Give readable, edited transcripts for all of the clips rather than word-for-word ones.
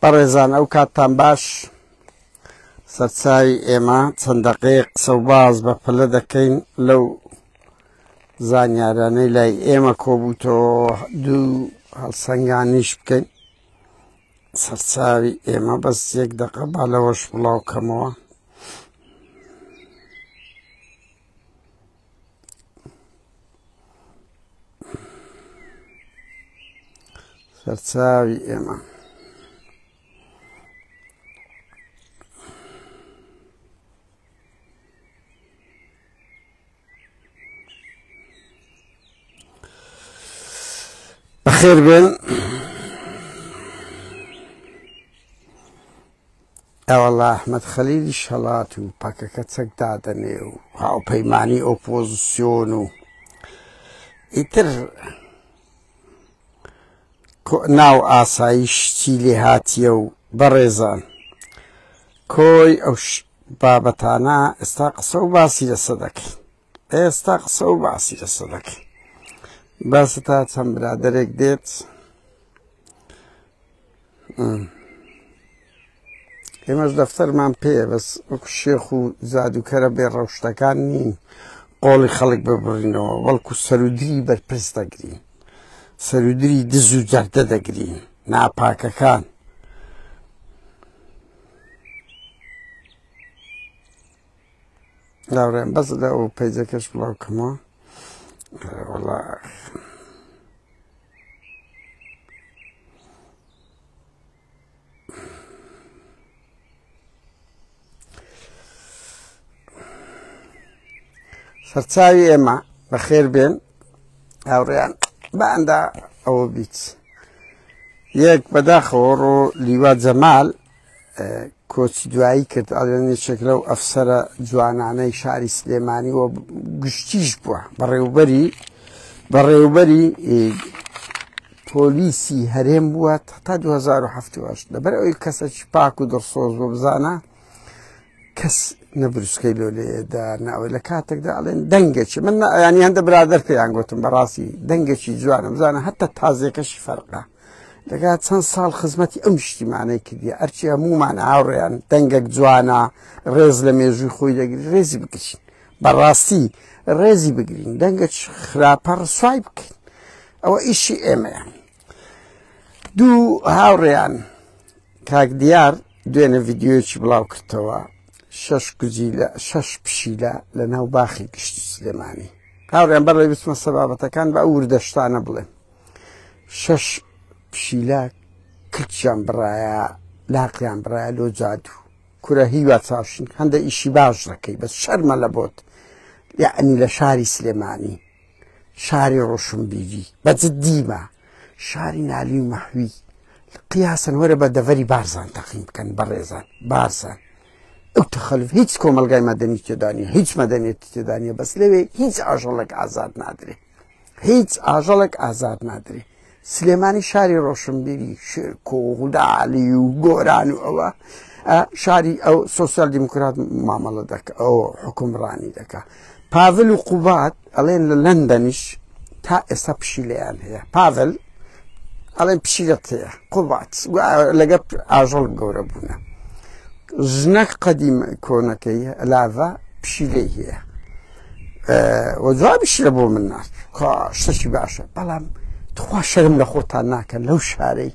بەڕێزان ئەو کاتتان باش سەرچاوی ئێمە چەند دەقەیەک قسە و باز بە پەلە دەکەین لەو زانیارانەی لای ئێمە کۆبووتەوە دوو هەڵسەنگانیش بکەین سەرچاوی ئێمە بەس یەک دەقە با لەوەش بڵاو کەمەوە. سەرچاوی ئێمە. بەخێر بێن ئەوەڵا ئەحمەد خەلیلیش هەڵات و پەکەکە چەک دادەنێ و هاوپەیمانی ئۆپۆزیسیۆن و ئیتر ناو ئاسایش چی لێ هاتیە و بەڕێزان کۆی ئەو بابەتانە ئێستا قسە و باسی لەسە دەکەین ئێستا قسە و باسی لەسە دەکەین باسە تا چەند برادێک دێت ئێمەش دەفتەرمان پێیە بەس وەکو شێخ و جادووکەرە بێ ڕەوشتەکان نین قۆڵی خەڵک ببڕینەوە بەڵکو سەرودری بەرپرس دەگرین سەرودری دز و جەردە دەگرین ناپاکەکان لاوڕێن بەس لە ئەو پەیجەکەش بڵاو کەمەوە وەڵا سەرچاوی ئێمە بەخێر بێن هاوڕێیان بەئەندا ئەوە بیت یەک بەداخەوە ڕۆ لیوا جەمال کۆچی دوایی کرد ئەڵێن یەکێک لەو ئەفسەرە جوانانەی شاری سلێمانی و گشتیش بووە بەڕێوبەری بەڕێوبەری پۆلیسی هەرێم بووە تا 2007 لەبەر ئەوی کەسێکی پاک و دڵسۆز بۆ بزانە کەس نەبروسکەی لۆ لێدا ناوە لە کاتێکدا ئەڵێن دەنگێکی من ینی هەندە برادەر پێیان گوتم بەڕاستی دەنگێکی جوانە بزانە هەتا تازیەکەشی فەرقە دەگا چەند ساڵ خزمەتی ئەم نیشتیمانەی کردیە ئەرچی هەمومان هاوڕێیان دەنگەک جوانە ڕێز لە مێژووی خۆی دەگری ڕێزی بگرین بەڕاستی ڕێزی بگرین دەنگە خراپە ڕسوای بکەین ئەوە ئیشی ئێمەیە دوو هاوڕێیان کاک دیار دوێنێ ڤیددیوەکی بڵاو کردەوە شەش گوجیلە شەش پشیلە لە ناو باخی گشتی سلێمانی هاوڕێن بەڕێ بچمە سەبابەتەکان بە ئەو وردەشتانە بڵێم شەش پشیلە کلکیان بڕایە لاقیان بڕایە لۆ جادوو کورە هیوا چاوشین هەندە ئیشی باش دەکەی بەس شەرمە لە بۆت یعنی لە شاری سلێمانی شاری ڕۆشنبیری بە جدیمە شاری نالی و مەحوی قیاسن وەرە بە دەڤەری بارزان تەقیم بکەن بەڕێزان بارزان ئەو تەخەلف هیچ کۆمەلگای مەدەنی تێدانە هیچ مەدەنیەتی تێدانە بەس لەوێ هیچ ئاژەڵێک ئازاد نادرێ هیچ ئاژەڵێک ئازار نادرێ سلێمانی شاری ڕۆشنبیری شێرکۆ و هوداعلی و گۆران و ئەوە شاری ئەو سۆسیال دیموکرات مامەڵە دەکە ئەو حکومڕانی دەکا پاڤل و قوبات ئەڵێن لە لەندەنیش تا ئێستا پشیلەیان هەیە پاڤل ئەڵێن پشیلەت هەیە قوبات لەگە ئاژەڵ گەورە بوونە ژنەک قەدیم کۆنەکەی لاڤە پشیلەی هەیە و جوابیشی لە بۆ من نارد شتەکی باشە بەڵام تخوا شەرم لە خۆتان ناکەن لەو شارەی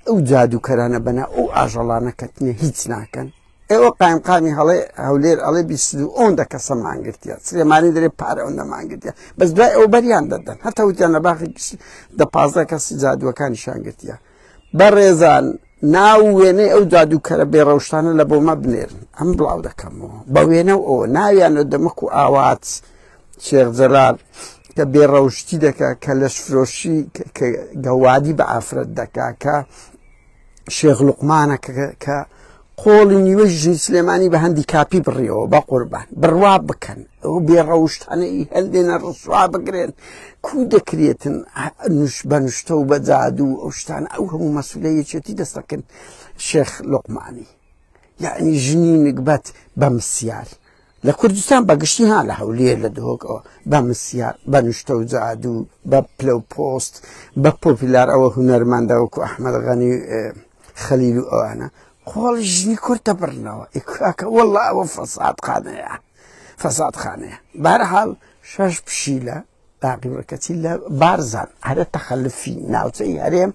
ئەو جادوکەرانە بەنا ئەو ئاژەڵانە کەتنە هیچ ناکەن ئێوە قایمقامی هەڵێ هەولێر ئەڵێ بیست و ئەوەندە کەسە مانگرتیە سلێمانی دەرێ پارە ئەوەندە مانگرتیە بەس دوای ئەو بەریان دەدەن هەتا وتیان لە باخی دە 15 کەسی جادووەکانیشان گرتیە بەڕێزان ناو وێنەی ئەو جادووکەرە بێ ڕەوشتانە لە بۆمە بنێرن ئەم بڵاو دەکەمەوە بە وێنە و ئەوە ناویان لە دەمەک و ئاوات شێخ جەلال کە بێ ڕەوشتی دەکا کە لەشفرۆشی کە گەوادی بە ئافرەت دەکا کە شێخ لوقمانە کە قۆڵی نیوەی ژنی سلێمانی بە هەندی کاپی بڕیەوە بە قوربان بڕوا بکەن ئەو بێ ڕەوشتانەی هەندێنە ڕسوا بگرێن کو دەکرێتن نوش بە نوشتە و بە جادوو ئەو شتانە ئەو هەموو مەسولە یەکێتی دەستەکەن شێخ لوقمانی یعنی ژنی نگبەت بە مسیار لە کوردستان بەگشتی ها لە هەولێر لە دهۆکەوە بە مسیار بە نوشتە و جادوو بە پلە و پۆست بە پۆپیلار ئەوە هونەرمەندە وەکو ئەحمەد غەنی. خەلیل و ئەوانە قۆڵی ژنی کورد دەبڕنەوە. کاکە وەڵا ئەوە فەسادخانەیە، فەسادخانەیە. بەهەرحاڵ 6 پشیلە باقی بڕکەچی لە بارزان هەرە تەخەلفی ناوچەی هەرێم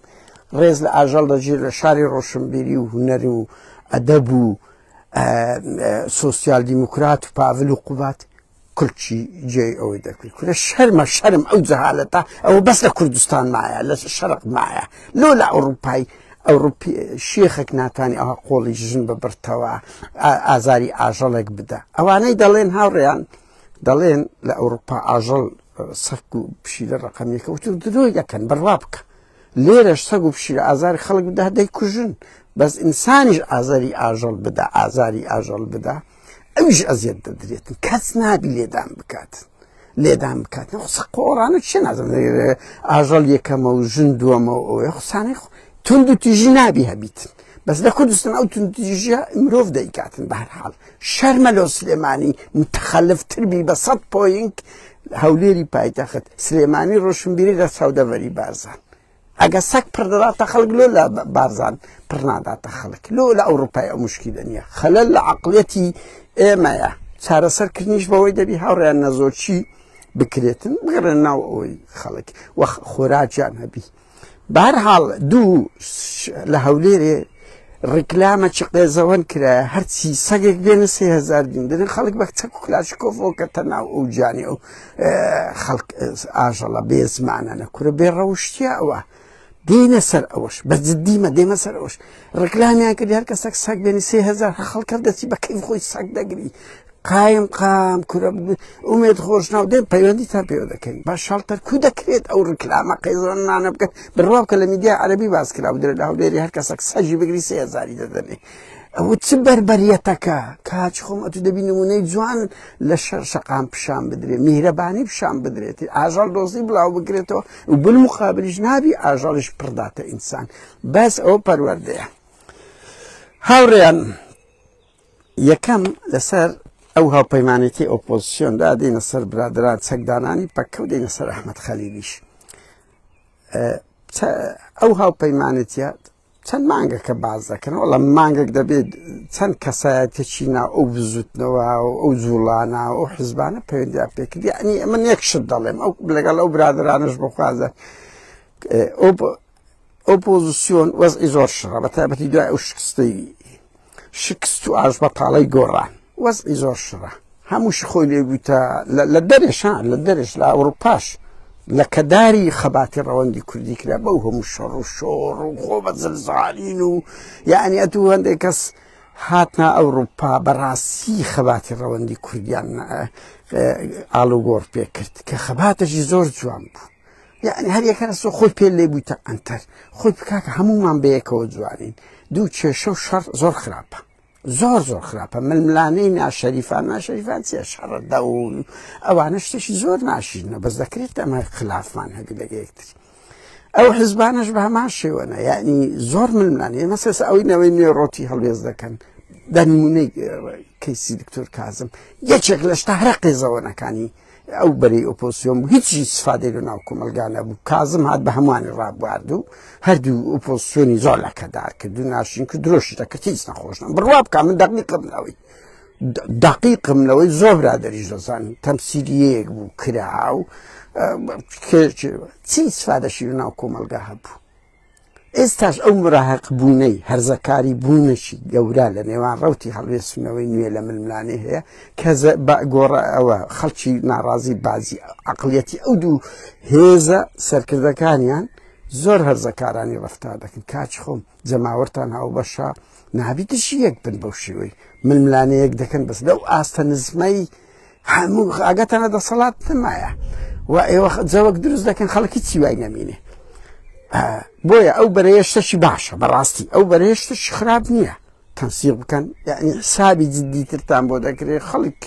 ڕێز لە ئاژەڵ دەگیر لە شاری ڕۆشنبیری و هونەر و ئەدەب و سۆسیال دیموکرات و پاڤل و قوبات کلچی جێی ئەوەی دەکرد. کورە شەرمە، شەرم ئەو جەهالەتە ئەوە بەس لە کوردستان مایە، لە شەرق مایە. لۆ لە ئەوروپای ئەوروپی شێخێک ناتوانانی ئەوها قۆڵی ژن ببرتەوە، ئازاری ئاژەڵێک بدە. ئەوانەی دەڵێن هاوڕێیان دەڵێن لە ئەوروپا ئاژەڵ سەگ و پشیلە ڕقەمیەکە وتو درۆی دەکەن، بڕوا بکە. لێرەش سەگ و پشیلە ئازاری خەڵک بدە دەیکوژن، بەس ئینسانیش ئازاری ئاژەڵ بدە، ئازاری ئاژەڵ بدە ئەویش ئەزیەت دەدرێتن. کەس نابی لێدان بکات، لێدان بکات. خسە قۆڕانە چێ نازم ئاژەڵ یەکەمە و ژن دووەمە و ئەوەیە خسانەی تند و تیژی نابی هەبیتن. بەس لە کوردستان ئەو تند و تیژیە مرۆڤ دەیکاتن. بەهەرحاڵ شەرمە لۆ سلێمانی متخەلفتر بی بە 100 پۆینت هەولێری پایتەخت، سلێمانی ڕۆشنبیری لە چاودەڤەری بارزان. ئەگە سەگ پڕ دەداتە خەڵک لۆ لە بارزان پڕ ناداتە خەڵک، لۆ لە ئەوروپای ئەو مشکلە نییە. خەلەل لە عەقڵیەتی ئێمەیە. چارەسەرکردنیش بەوەی دەبی هاوڕێیان نەزۆکی بکرێتن، بگەڕێن ناو ئەوەی خەڵک وە خۆراکیان هەبی. بەهەرحاڵ دوو لە هەولێرێ ڕیکلامە چ قێزەوەن کرایە، هەرچی سەگێک بێنە 3000 دین دەدەن خەڵک بە چەک و کلاشکۆفەوە کە ناو ئەو جانی ئەو خەڵک ئاژەڵە بێ زمانە نەکورە بێ ڕەوشتیە ئەوە. دێنە سەر ئەوەش بە جدیمە دێمە سەر ئەوەش. ڕیکلامیان کردی هەر کەسێک سەگ بێنی 3000 خەڵک هەر دەچی بە کەیف خۆی سەگ دەگری. قایم قام کورە ئومێد خۆشناو دێن پەیوەندیتان پێوە دەکەین. با شەڵتەر کو دەکرێت ئەو ڕیکلامە قێزەوەنانە بکەن؟ بڕوا بکە لە میدیای عەرەبی باس کرا بدرێت لە هەولێری هەر کەسێک سەگی بگری 3000 دەدەنێ. ئەوە چ بەربەریەتەکە؟ کاچ خۆم ئەتو دەبی نمونەی جوان لە شەقام پیشان بدرێت، میهرەبانی پیشان بدرێت، ئاژەڵ دۆزی بڵاو بکرێتەوە و بالمقابلیش نابی ئاژەڵیش پڕداتە ئینسان. بەس ئەوە پەروەردەیە. هاوڕێیان یەکەم لەسەر ئەو هاوپەیمانێتی ئۆپۆزیسیۆندا دێنە سەر برادران چەکدانانی پەککە و دێنە سەر ئەحمەد خەلیلیش. ئەو هاوپەیمانێتیە چەند مانگەکە باز دەکەن، وەڵام مانگێک دەبێت چەند کەسایەتێکی ناو ئەو بزوتنەوە و ئەو جوڵانە و ئەو حزبانە پەیوەندیان پێکرد. یعنی من یەک شت دەڵێم، ئەو لەگەڵ ئەو برادرانەش بخوازە ئۆپۆزیسیۆن وەزعی زۆر شڕە، بە تایبەتی دوای ئەو شکستەی شکست و ئاژبەتاڵەی گۆڕان وەزعی زۆر شڕە. هەمووشی خۆی لێ بوویتە لە دەرێشان، لە دەرێش لە ئەوروپاش لە کەداری خەباتی ڕەوەندی کوردی کرا بەو هەموو شەڕ و شۆڕ و خۆ بە زلزالین و یعنی ئەتوو هەندێک کەس هاتنا ئەوروپا بەڕاستی خەباتی ڕەوەندی کوردیان ئاڵوگۆڕ پێکرد کە خەباتەشی زۆر جوان بوو. یعنی هەر یەکە لەسەر خۆی پێ لێ بوویتە ئەنتەر خۆی بکاکە هەمومان بەیەکەوە جوانین. دوو کێشە و شەڕ زۆر خراپە، زۆر زۆر خراپە. ململانەی ناشەریفان، ناشەریفان چیە؟ شەڕە دە و ئەوانە شتێکی زۆر ناشیرنە، بەس دەکرێت ئەمە خلافمان هەبی لەگە یەکتری. ئەو حزبانەش بە هەمان شێوەنە، یعنی زۆر ململانێ. مەسەس ئەوەی نەوەی نوێ ڕۆتی هەڵوێست دەکەن. دەنمونەی کەیسی دکتۆر کازم یەکێک لە شتە هەرە قێزەوەنەکانی ئەو بەرەی ئۆپۆزیسیۆن بوو، هیچ ئیسفادەی لە ناو کۆمەلگا نەبوو. کازم هات بە هەمووانی ڕابواردو هەردوو ئۆپۆزیسیۆنی زۆر لەکەدار کرد و ناشرین کرد، درۆشی دەکرد، هیچ نەخۆش نەبوو. بڕوا بکە من دەقیقم لەوەی دەقیقم لەوەی زۆر برادەریش دەزانم تەمسیلیەیەک بوو کرا و چی ئیسفادەشی لە ناو کۆمەلگا هەبوو. ئێستاش ئەو مراهق بوونەی هەرزەکاری بوونەشی گەورە لە نێوان ڕوتی هەڵوێستنەوەی نوێ لە ململانێ هەیە کە گۆڕە ئەوە خەڵکی ناڕازی بازی عقلیەتی ئەو دوو هێزە سەرکردەکانیان زۆر هەرزەکارانی ڕفتار دەکەن. کاچ خۆم جەماوەرتان هاوبەشە نابی دژی یەک بن بەو شێوەی ململانەیەک دەکەن، بەس لەو ئاستە نزمەی هەموو ئاگاتانە دەسەڵات نەمایە و ئێوە جەوەک دروست دەکەن خەڵکی چی وای نەمینێ. بۆیە ئەو بەرەیە شتێکی باشە، بەڕاستی ئەو بەرەیە شتێکی خراپ نییە. تەنسیق بکەن، یعنی حسابی جدیترتان بۆ دەکرێت، خەڵک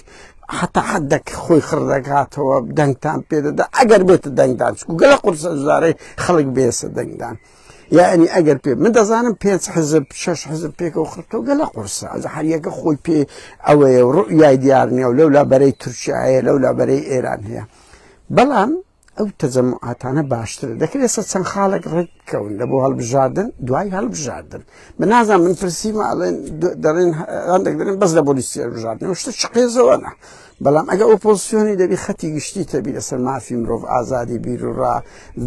حتا حدێک خۆی خڕ دەکاتەوە دەنگتان پێدەدا ئەگەر بێتە دەنگدان، چکو گەلە قورسە ژارەی خەڵک بێسە دەنگدان. یعنی ئەگەر پێ من دەزانم 5 حزب 6 حزب پێکەوە خڕتەوە گەلە قورسە، ئەجا هەریەکە خۆی پێ ئەوەیە و ڕوئیای دیار نییە و لەولا بەرەی تورکیا هەیە، لەولا بەرەی ئێران هەیە. بەڵام ئەو تەجەموعاتانە باشترە. دەکرێت ئێستا چەند خاڵێک ڕێک بکەون لە بۆ هەڵبژاردن، دوای هەڵبژاردن. من نازانم، من پرسیمە ئەڵێن دەڵێن هەندێک دەڵێن بەس لە بۆ لیستی هەڵبژاردن، ئەو شتە چ قێزەوەنە. بەڵام ئەگە ئۆپۆزیسیۆنی دەبی خەتی گشتی تەبی لەسەر مافی مرۆڤ، ئازادی بیروڕا،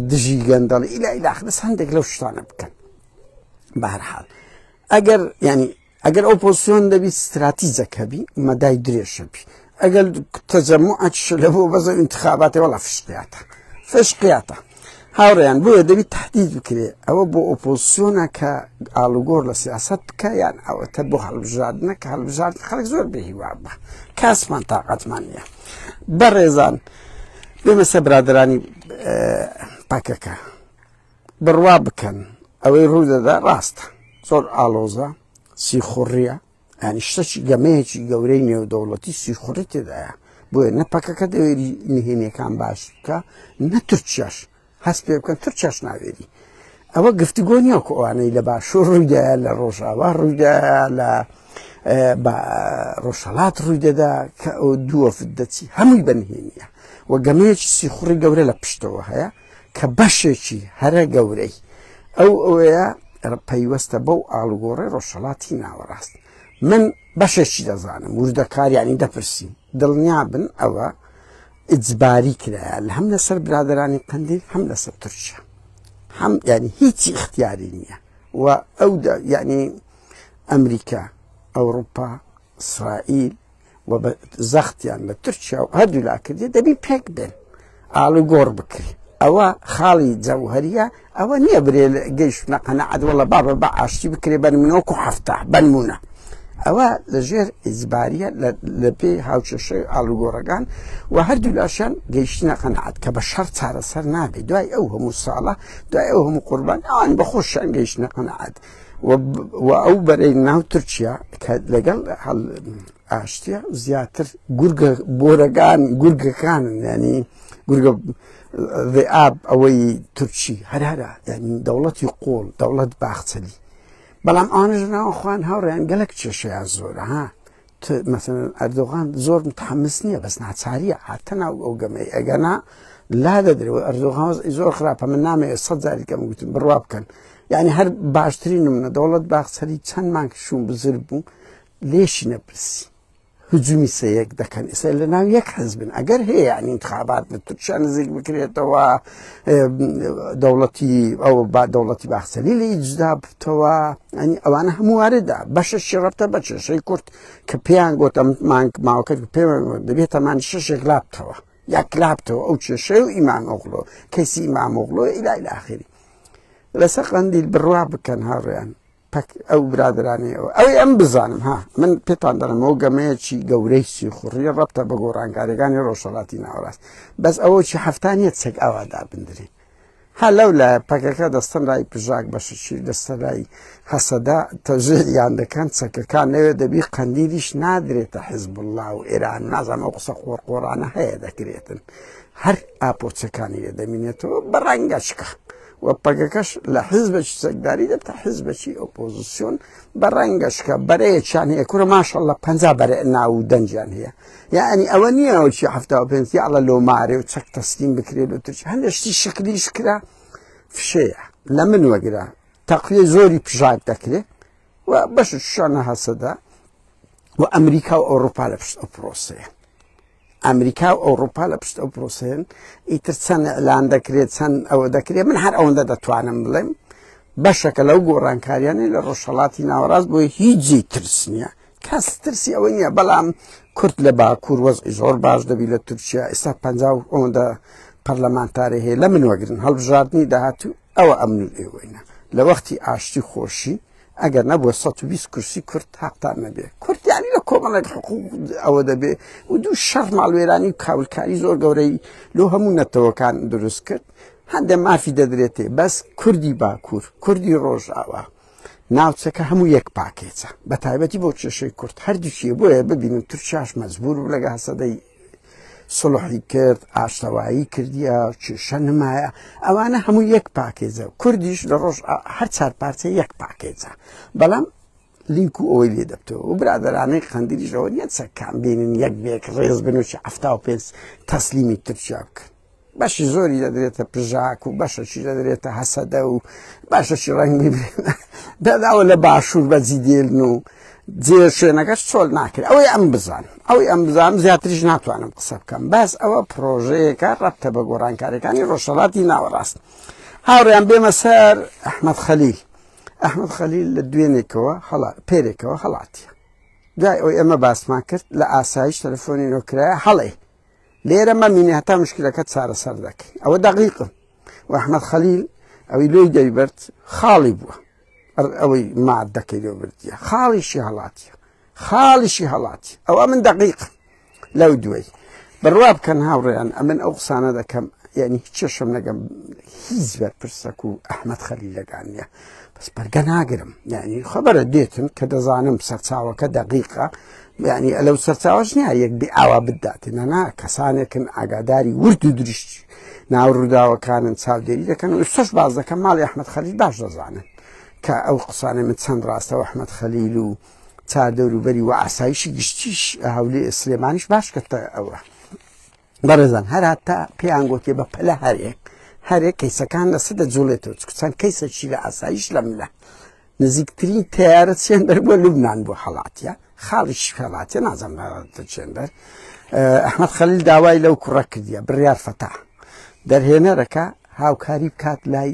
دژی گەندەڵی ئیلا ئیلاخ، بەس هەندێک لەو شتانە بکەن. بەهەرحاڵ ئەگەر ینی ئەگەر ئۆپۆزیسیۆن دەبی ستراتیجەک هەبی، مەدای درێژە بی. ئەگەر تەجەموعەکیش لە بۆ بەزە ئینتخاباتێ، وەڵا فشقیاتە، فشقیاتە هاوڕێیان. بۆیە دەبی تهدید بکرێ. ئەوە بۆ ئۆپۆزیسیۆنە کە ئاڵوگۆڕ لە سیاست بکە، یان ئەوەتە بۆ هەڵبژاردنە کە هەڵبژاردن خەڵک زۆر بێهیوا بە، کاسمان تاقەتمان نییە. بەڕێزان، بێمە سەر برادرانی پەکەکە. بڕوا بکەن ئەوەی ڕوو دەدا ڕاستە، زۆر ئالۆزە، سیخوڕیە، ینی شتەکی گەمەیەکی گەورەی نێودەوڵەتی سیخوڕی تێدایە. بۆیە نە پەکەکە دەوێری نهێنیەکان باش بکە، نە تورکیاش هەست پێ بکەن، تورکیاش ناوێری. ئەوە گفتگۆ نییە کە ئەوانەی لە باشوور ڕوویدایە، لە ڕۆژاوا ڕوویدایە، لە ڕۆژهەڵات ڕووی دەدا، کە ئەو دووەفت دەچی هەمووی بەنهێنیە و گەمەیەکی سیخوڕی گەورە لە پشتەوە هەیە کە بەشێکی هەرە گەورەی ئەو ئەوەیە پەیوەستە بەو ئاڵوگۆڕی ڕۆژهەڵاتی ناوەڕاست. من بەشێکی دەزانم، وردەکاریانی دەپرسین. دڵنیا بن ئەوە ئیجباری کرایە لە هەم لەسەر برادرانی قەندیل، هەم لەسەر تورکیا، هەم ینی هیچی اختیاری نییە. و ئەو یعنی ئەمریکا، ئەوروپا، ئیسرائیل و بە زەختیان لە تورکیا و هەردوو لا کردی، دەبی پێک بێن، ئاڵوگۆڕ بکرێ. ئەوە خاڵی جەوهریە. ئەوە نییە برێ گەیشتنە قەنەعەت، وەڵە بابە بە ئاشتی بکرێ، بەنمونە وەکو 70 بەنمونە. ئەوە لەژێر ئیجباریە لە پێی هاوکێشەی ئاڵوگۆڕەکان و هەردوو لاشیان گەیشتنە قەنەعەت کە بە شەڕ چارەسەر نابێت. دوای ئەو هەموو ساڵە، دوای ئەو هەموو قوربان، ئەوان بە خۆشیان گەیشتنە قەنەعەت. و ئەو بەرەی ناو تورکیا کە لەگەڵ ئاشتیە زیاتر گورگە بۆرەکان، گورگەکانن، ینی گورگە ذئاب ئەوەی تورکی هەر هەرە، ینی دەوڵەتی قۆڵ، دەوڵەت باخچەلی. بەڵام ئەوانش ناوە خوان هاوڕێیان گەلک کێشەیان زۆرە ها. مثلا ئەردۆغان زۆر متحمس نییە، بەس ناچاریە هاتە ناو ئەو گەمەی، ئەگەنا لا دەدرێ. ئەردۆغان زۆر خراپە، من نامەوێت 100 جاری کەم گوتم، بڕوا بکەن. یعنی هەر باشترین نمونە دەوڵەت باخچەلی چەند مانگ شوون بزر بوو، لێشی نەپرسی. هجومی سەیەک دەکەن ئێستا لە ناو یەک حزبن. ئەگەر هەیە یعنی انتخابات لە تورکیا نزیک بکرێتەوە، دەوڵەتی ئەو با دەوڵەتی باخچەلی لێی جودا بتەوە، ینی ئەوانە هەموو واردا بەشەشی ڕەبتە بە کێشەی کورد کە پێیان گوتم مانگ ماوەکە پێیان دەبێت تەمان شەشێک لابتەوە یەک لابتەوە ئەو کێشەی و ئیمام ئۆغلۆ، کەسی ئیمام ئۆغلۆ ئیلا ئیلاخری لەسەر قەندیل. بڕوا بکەن هاوڕێیان، پەک ئەو برادرانی ئەو ئەوەی ئەم بزانم ها، من پێتان دەڵێم ئەو گەمەیەکی گەورەی سیخوڕی ڕەبتە بە گۆڕانکاریەکانی ڕۆژهەڵاتی ناوەڕاست. بەس ئەوە چی 70 نییە چەک ئاوا دابندرێ. ها لەو لایە پەکەکە دەستەن لای پژاک، بەشەکی دەستە لای هەسەدا، تەژێریان دەکەن چەکەکان لەوێ. دەبی قەندیلیش نادرێتە حزب الله و ئێران، نازانم ئەو قسە قۆڕقۆڕانە هەیە دەکرێتن، هەر ئاپۆچەکانی لێ دەمینێتەوە بە ڕەنگەشکە. و پەکەکەش لە حزبێکی چەکداری دەبتە حزبێکی ئۆپۆزیسیۆن بە ڕەنگەشکە. بەرەیەکیان هەیە، کورە ماشەڵڵە 50 بەرە ناو و دەنجیان هەیە. یعنی ئەوە نییە ئەوچی 75 یاڵە لۆ مارێ و چەک تەسلیم بکرێت و ترچ هەندێک شتی شکلیش کرا، فشەیە لە من وەگرە. تەقویە زۆری پژاک دەکرێت و بەش شانە هەسەدا و ئەمریکا و ئەوروپا لە پشت ئەو پرۆسەیە، ئەمریکا و ئەوروپا لە پشت ئەو پرۆسەیەن. ئیتر چەند ئەلان دەکرێت، چەند ئەوە دەکرێت، من هەر ئەوەندە دەتوانم بڵێم بەشەکە لەو گۆڕانکاریانەی لە ڕۆژهەڵاتی ناوەڕاست. بۆی هیچ جێی ترس نییە، کەس ترسی ئەوە نییە. بەڵام کورد لە باکوور وەزعی زۆر باش دەبی لە تورکیا. ئێستا 50 ئەوەندە پەرلەمانتارێ هەیە. لە من وەگرن هەڵبژاردننی داهاتوو ئەوە ئەمن و ئێوەینە لە وەختی ئاشتی خۆشی، ئەگەر نەبووە 120 کورسی کورد حەقتان نەبێ. کورد یعنی لە کۆمەڵێک حقوق ئەوە دەبێ و دوو شەڕ ماڵوێرانی و کاولکاری زۆر گەورەی لۆ هەموو نەتەوەکان دروست کرد. هەندێک مافی دەدرێتێ، بەس کوردی باکوور، کوردی ڕۆژاوا، ناوچەکە هەموو یەک پاکێچە، بە تایبەتی بۆ کێشەی کورد هەردووکیە. بۆیە ببینن تورکیاش مەجبور بوو لەگە هەسەدەی سڵحی کرد، ئاشتەوایی کردیە، کێشە نمایە. ئەوانە هەموو یەک پاکێجە. کوردیش لە ڕۆژ هەر چار پارچە یەک پاکێجە، بەڵام لینک و ئەوەی لێ دەبتەوە و برادەرانەی قەندیلیشەوە نیە چەکان بینن یەک بێک ڕێز بن و 75 تەسلیمی تورکیا بکەن. بەشی زۆری دەدرێتە پژاک و بەشەکی دەدرێتە هەسەدە و باشەکی ڕەنگی دەداوە لە باشوور بەجی دێلن و جێ شوێنەکەش چۆل ناکرێت. ئەوەی ئەم بزانم، ئەوەی ئەم بزانم زیاتریش ناتوانم قسە بکەم. بەس ئەوە پرۆژەیەکە ڕەبتە بە گۆڕانکاریەکانی ڕۆژهەڵاتی ناوەڕاست. هاوڕێیان بێمە سەر ئەحمەد خەلیل. ئەحمەد خەلیل لە دوێنێکەوە هەڵا پێرێکەوە هەڵاتیە. دوای ئەوەی ئێمە باسمان کرد لە ئاسایش تەلەفۆنی نۆکرایە هەڵێ لێرە مەمینێ هەتا مشکلەکە چارەسەر دەکەین. ئەوە دەقیقم. و ئەحمەد خەلیل ئەوەی لۆی دەیبرد خاڵی بووە، ئەوەی مادەکەی لۆ بردیە خاڵیشی هەڵاتیە، خاڵیشی هەڵاتی. ئەوە من دەقیق لەو دوای بڕوا بکەن هاوڕێیان، ئەمن ئەو قسانە دەکەم، یعنی هیچ چێشم نەگەم هیچ بەرپرسەک و ئەحمەد خەلیلەکان نییە، بەس بەرگە ناگرم. یعنی خەبەرە دێتن کە دەزانم سەرچاوەکە دەقیقە، یعنی لەو سەرچاوەش نییە یەک بێ ئاوا بداتێ، نا کەسانێکن ئاگاداری ورد و درشت ناو ڕووداوەکانن چاودێری دەکەن و ئێستاش باز دەکەم ماڵی ئەحمەد خەلیل باش دەزانن کە ئەو قسانەی من چەند ڕاستەوە ئەحمەد خەلیل و چار دەوروبەری و ئاسایشی گشتیش هەولێ سلێمانیش باش کردە ئەوە. بەڕێزان هەر هەتا پێیان گوتێ بە پەلە هەرێک هەرێک کەیسەکان لەسەر دەجوڵێتەوە، چونکە چەند کەیسەکی لە ئاسایش لەملە نزیکترین تیارە چێندەر بۆ لوبناان بۆ هەڵاتیە، خاڵیش هەڵاتیە نازانم چێندەر. ئەحمەد خەلیل داوای لەو کوڕە کردیە بڕیار فەتاح دەرهێنەرەکە هاوکاری بکات لای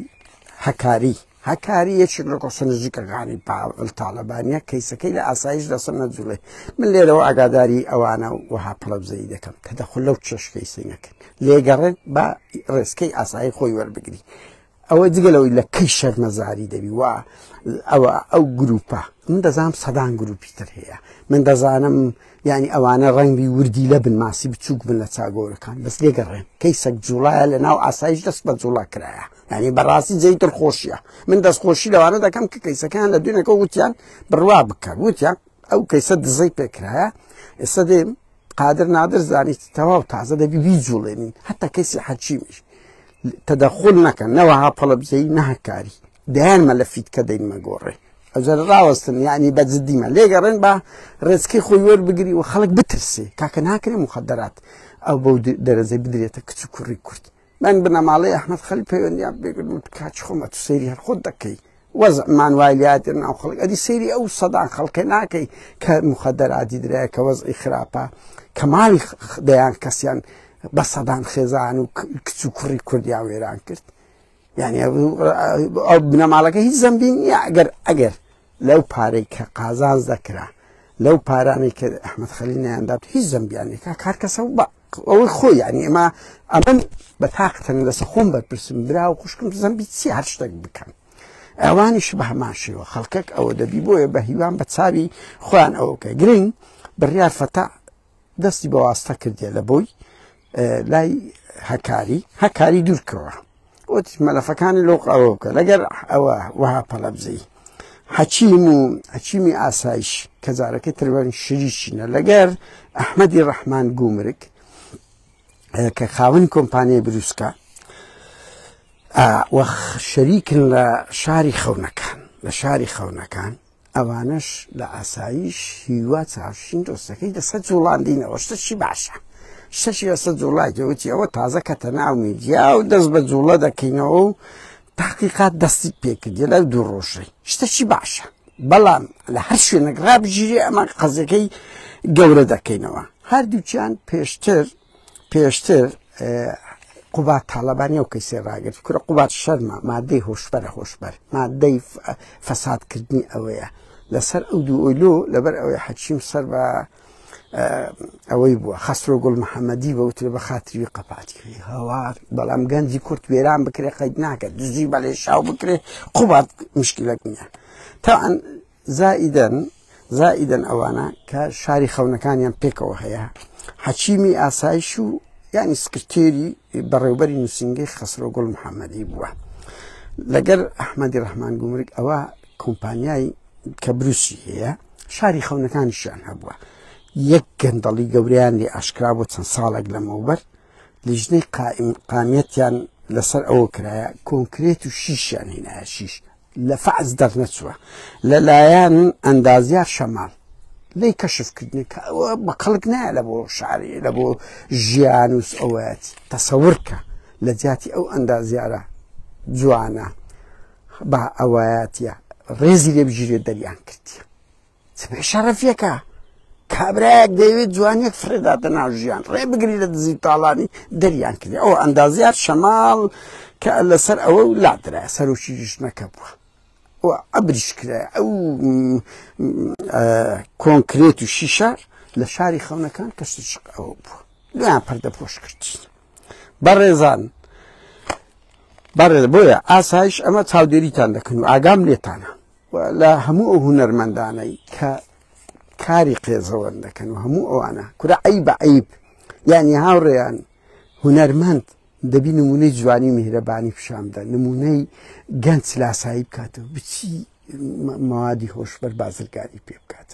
هەکاری. هەکاری یەکێک لە کۆسە نزیکەکانی پاڤل تاالبانیە، کەیسەکەی لە ئاسایش لەسەر نەجوڵێ. من لێرەوە ئاگاداری ئەوانە وەها پەڵەبزەیی دەکەم تەدەخل لەو چێش کەیسەی نەکەن، لێگەڕێن با ڕێسکەی ئاسایی خۆی وەربگری. ئەوە جگە لەوەی لە کەی شەرمەزاری دەبی وا ئەوە ئەو گروپە، من دەزانم سەدان گروپی تر هەیە، من دەزانم یعنی ئەوانە ڕەنگی وردی لە بن ماسی بچووک بن لە چاگۆرەکان، بەس لێگەڕێن کەیسەک جوڵایە لە ناو ئاسایش دەست بە جوڵا کرایە. یعنی بەڕاستی جێی دڵخۆشیە. من دەستخۆشی لەوانە دەکەم کە کەیسەکان لە دوێنێکەوە وتیان بڕوا بکە، وتیان ئەو کەیسە دزەی پێکرایە. ئێستا دێم قادر نادر زانیت تەواو تازە دەبی بیجوڵێنین، حتا کەسی حەکیمیش تەدەخل نەکەن، نەوەها پەڵەبزەی نەهکاری دەیان مەلەفیت کە دەینمە گۆڕێ. ئەجەر ڕاوەستن، یعنی بە جدیمە لێگەڕێن با ڕێچکەی خۆی وەربگری و خەڵک بترسێ. کاکە ناکرێ مخدرات ئەو بەو دەرەجەی بدرێتە کچ و کوڕی کورد. من بنەماڵەی ئەحمەد خەلیل پەیوەندیان پێکردم، کاچ خۆمە تو سەیری هەر خۆت دەکەی، وەزعمان وای لاتر ناو خەڵک، ئەدی سەیری ئەو سەدان خەڵکە ناکەی کە مخدراتی درایە، کە وەزعی خراپە، کە ماڵی دەیان کەسیان بە سەدان خێزان و کچ و کوڕی کوردیان وێران کرد. یعنی ئەو بنەماڵەکە هیچ زەمبی نییە. ئەگەر لەو پارەی کە قازانج دەکرا، لەو پارانەی کە ئەحمەد خەلیل نەیاندات، هیچ زەمبیان نییە. کار کەسە و بە ئەوەی خۆی، یعنی ئێمە ئەمن بە تاقتەن لەسەر خۆم بەرپرسم، برا و خوشکم زەمبی چی هەر شتێک بکەن. ئەوانیش بە هەمان شێوە خەڵکێک ئەوە دەبی، بۆیە بە هیوان بە چاوی خۆیان ئەوە بکە. گرنگ بڕیار فەتاح دەستی بە واستە کردیە لە بۆی لای هەکاری، هەکاری دوورکەوە وتی مەلەفەکانی لۆق ئەوە بکە. لەگەر ئەوە وەها پەلەبزەی حەکیم و حەکیمی ئاسایش کە جارەکەی تروان شریشینە لەگەر ئەحمەدی ڕەحمان گومرگ کە خاوەنی کۆمپانیای بروسکە وە شەریکن لە شاری خەونەکان، لە شاری خەونەکان ئەوانەش لە ئاسایش هیوا چاوشین دۆستەکەی لەسەر جوڵاندینەوە. شتەکی باشە، شتەکی لەسەر جوڵایەوەتی ئەوە تازە کەتە ناو میدیا و دەست بە جوڵە دەکەینەوە و تحقیقات دەستی پێکردی لەو دوو ڕۆژەی. شتەکی باشە، بەڵام لە هەر شوێنێک ڕابگیرێ ئەمە قەزیەکەی گەورە دەکەینەوە. هەردووکیان پێشتر قوباد تاالبانی ئەو کەیسێ ڕاگرت. کورە قوباد شەرمە، مادەی هۆشبەرە، هۆشبەر مادەی فەسادکردنی ئەوەیە لەسەر ئەو دوو ئۆیلۆ. لەبەر ئەوەی حەکیم سەر بە ئەوەی بووە خەسرۆ گوڵ محەممەدی بە وترێ بە خاتری قەپاتی هەوار، بەڵام گەنجی کورت وێران بکرێ قەید ناکە، دزی بەلێ شاو بکرێ قوباد مشکلەک نییە. تاوان زائیدەن ئەوانە کە شاری خەونەکانیان پێکەوە هەیە، حەکیمی ئاسایش و یعنی سکرتێری بەڕێوبەری نووسینگەی خەسرۆ گوڵ محەممەدی بووە لەگەر ئەحمەدی ڕەحمان گومرگ. ئەوە کۆمپانیای کە بروسی هەیە، شاری خەونەکانیشیان هەبووە. یەک گەندەڵی گەوریان لێ ئاشکرا بۆ چەند ساڵێک لەمەوبەر لیژنەی قائیمقامیەتیان لەسەر ئەوە کرایە، کۆنکرێت و شیشیان هێنایە، شیش لە فەعز دەرنەچووە لەلایەن ئەندازیار شەماڵ لی کەشفکردنی کە ئەوە بە کەڵک نایە لە بۆ شاری لە بۆ ژیان و ئەوەیەت. تەسەور کە لە جیاتی ئەو ئەندازیارە جوانە بە ئەوایەتە ڕێزی لێ بگیرێت دەریان کردیە. چ بێ شەرەفیەکە کابرایەک دەیەوێت جوانیەک فڕێداتە ناو ژیان ڕێ بگری لە دزی تاڵانی دەریان کردی ئەو ئەندازیار شەماڵ کە لەسەر ئەوە و لادرا سەرۆکی ژنەکە بووە و ئەبریش کرا ئەو کۆنکرێت و شیشار لە شاری خەونەکان کەشتی شق ئەوە بووە لێیان پەردەپۆش کردین بەڕێزان بەڕێز بۆیە ئاسایش ئەمە چاودێریتان دەکەن و ئاگام لێتانە و لە هەموو ئەو هونەرمەندانەی کە کاری قێزەوەن دەکەن و هەموو ئەوانە کورە عیب بە عیب یعنی هاوڕێیان هونەرمەند دەبی نمونەی جوانی میهرەبانی پیشان بدە نمونەی گەنج لاسایی بکاتەوە بچی مەوادی هۆشبەر بازرگانی پێ بکات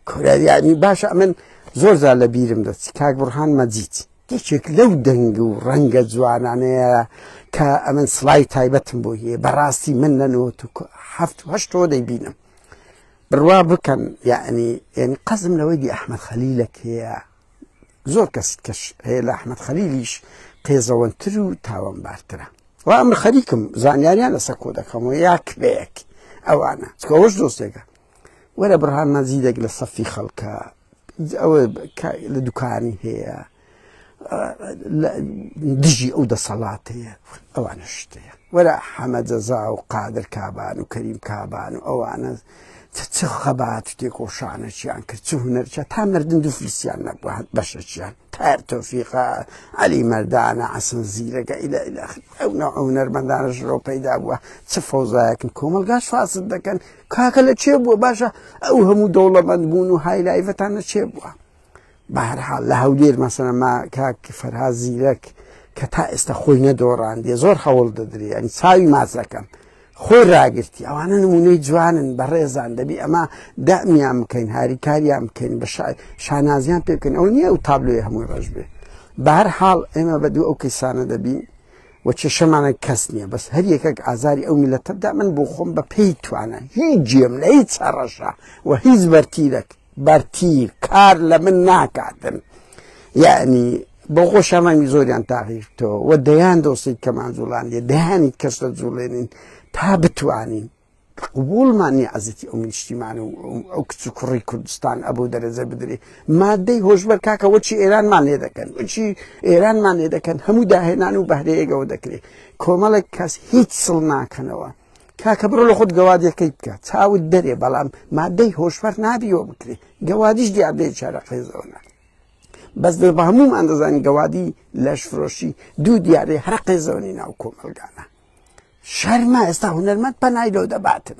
کورە یعنی باشە من زۆر جار لە بیرم دەچی کاک بڕهان مەجید یەکێک لەو دەنگ و ڕەنگە جوانانەیە کە ئەمن سڵای تایبەتم بۆ هەیە بەڕاستی من لە 97 و هەشتەوە دەیبینم بڕوا بکەن یعنی یعنی قەزم لەوەی دی ئەحمەد خەلیلەک هەیە زۆر کەس کەش هەیە لە ئەحمەد خەلیلیش قێزەوەنتر و تاوانبارترە و ئەمر خەریکم زانیاریان لەسەر کۆ دەکەمەوە یاک بەیەک ئەوانە چکەوەش دۆستێکە وەرە بڕهان مەجیدێک لە سەفی خەڵکە ئەوە لە دوکانی هەیە دژی ئەو دەسەڵاتەیە ئەوانە شتەیە وەرە حەمە جەزا و قادر کابان و کەریم کابان و ئەوانە چ خەبات و تێکۆشانەکیان کرد چ هونەرچە تا مردن دوو فلسیان نەبووە بەشەکیان تار تۆفیقە عەلی مەردانە عەسن زیرەکە ئیلە ئیلە ئەو نەوع هونەرمەندانە ژرۆ پەیدا بووە چ فەوزایەکن کۆمەڵگاش فاسد دەکەن کاکە لە چێ بووە باشە ئەو هەموو دەوڵەمەند بوون و هایلایڤەتان لە چێ بووە بەهەرحاڵ لە هەولێر مەسەلەن ما کاک فەرهاد زیرەک کە تا ئێستا خۆی نەدۆڕاندیە زۆر هەوڵ دەدرێ ینی چاوی ماچ دەکەم خۆی راگرتی ئەوانە نمونەی جوانن بەڕێزان دەبی ئەمە دەمیان بکەین هاریکاریان بکەین بە شانازیان پێ بکەین ئەو نییە ئەو تابلۆی هەمووی ڕەش بێ بەهەر حاڵ ئێمە بە دوو ئەو کەسانە دەبین و کێشەمانە کەس نییە بەس هەر یەکێک ئازاری ئەو میلەتە بدا من بۆ خۆم بە پێی توانە هیچ جێم لە هیچ هەڕەشە و هیچ بەرتیرەک بەرتیر کار لە من ناکاتن یعنی بۆ خۆشیان ڕەنگی زۆریان تاقیکردەوە و دەیان دۆستی کەمان جوڵاندیە دەیانی کەس لە جوڵێنین تا بتوانین قبولمان نیە عزیتی ئەو نیشتیمان و ئەو کچ و کوڕی کوردستان ئەبوو دەرەجە بدرێ مادەی هۆشبەر کاکە وەچی ئێرانمان لێ دەکەن وچی ئێرانمان لێ دەکەن هەموو داهێنان و بەهرەیەگەوە دەکرێت کۆمەڵێک کەس هیچ سڵ ناکەنەوە کاکە بڕۆ لە خۆت گەوادیەکەی بکە چاوت دەرێ بەڵام مادەی هۆشبەر نابیەوە بکرێ گەوادیش دیاردەی چارە قێزەوەنە بەس بە هەموومان دەزانین گەوادی لەشفرۆشی دوو دیارەی هەر قێزەوەنی ناو کۆمەلگانە شەرمە ئێستا هونەرمەند پەنای لەو دەباتن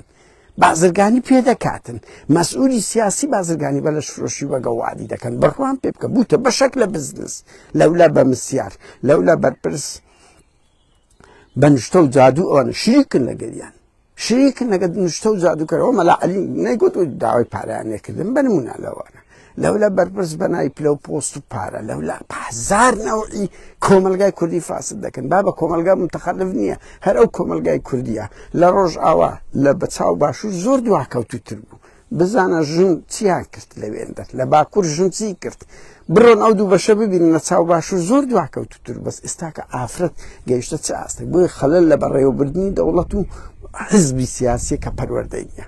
بازرگانی پێ دەکاتن مەسئولی سیاسی بازرگانی بە لەشفرۆشی وە گەوادی دەکەن بڕوان پێ بکە بووتە بەشێک لە بزنس لەولا بە مسیار لەولا بەرپرس بە نوشتە و جادوو ئەوانە شریکن لەگەریان شریکن لەگەر نوشتە و جادووکەرەوە مەلا عەلی نەیگوت و داوای پارەیان لێکردن بە نمونە لەوانە لەولا بەرپرس بەنای پلە و پۆست و پارە لەولا هەزار نەوعی کۆمەلگای کوردی فاسد دەکەن با بە کۆمەلگا متەخەلف نییە هەر ئەو کۆمەلگای کوردیە لە ڕۆژ ئاوا لە بەچاو باشوور زۆر دواکەوتوتر بوو بزانە ژن چیان کرد لەوێندەر لە باکوور ژن چی کرد بڕۆن ئەو دوو بەشە ببینن لە چاو باشوور زۆر دواکەوتوتر بەس ئێستاکە ئافرەت گەیشتە چ ئاستێک بۆیە خەلەل لە بەڕێوەبردنی دەوڵەت و حزبی سیاسی کە پەروەردەی نییە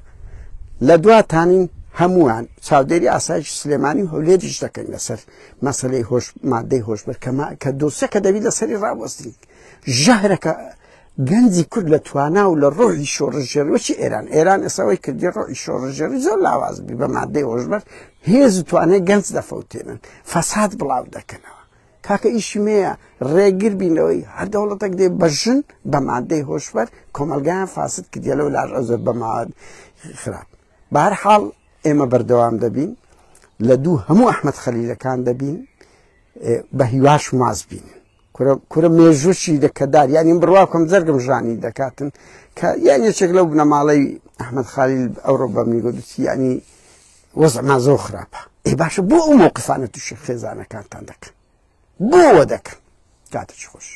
لە دواتانین هەمووان چاودێری ئاسایش سلێمانی و هەولێریش دەکەین لەسەر مەسلەی هۆش مادەی هۆشبەر کەما کە دۆسەکە دەبی لەسەری ڕاوەستین ژەهرەکە گەنجی کورد لە توانا و لە ڕۆحی شۆڕشگێڕی وەکی ئێران ئێران ئێستا وەی کردی ڕۆحی شۆڕشگێڕی زۆر لاواز بی بە مادەی هۆشبەر هێز و توانای گەنج دەفەوتێنن فەساد بڵاو دەکەنەوە کاکە ئیشی مەیە ڕێگر بینەوەی هەر دەوڵەتێک دێ بە ژن بە مادەی هۆشبەر کۆمەلگایان فاسد کردیە لەو لاش ئەو زۆر بە ماد خراپ بە هەر حاڵ ئێمە بەردەوام دەبین لە دوو هەموو ئەحمەد خەلیلەکان دەبین بە هیواش ماز بین کورە کورە مێژووشی دەکەدار یانی بڕوا بکەم جەرگم ژانی دەکاتن کە یان یەکێک لەو بنەماڵەی ئەحمەد خالیل ئەوڕۆ بە منی گوت یانی وەزعمان زۆر خراپە ئێ باشە بۆ ئەو مەوقفانە تووشی خێزانەکانتان دەکەن بۆوە دەکەن کاتێکی خۆش.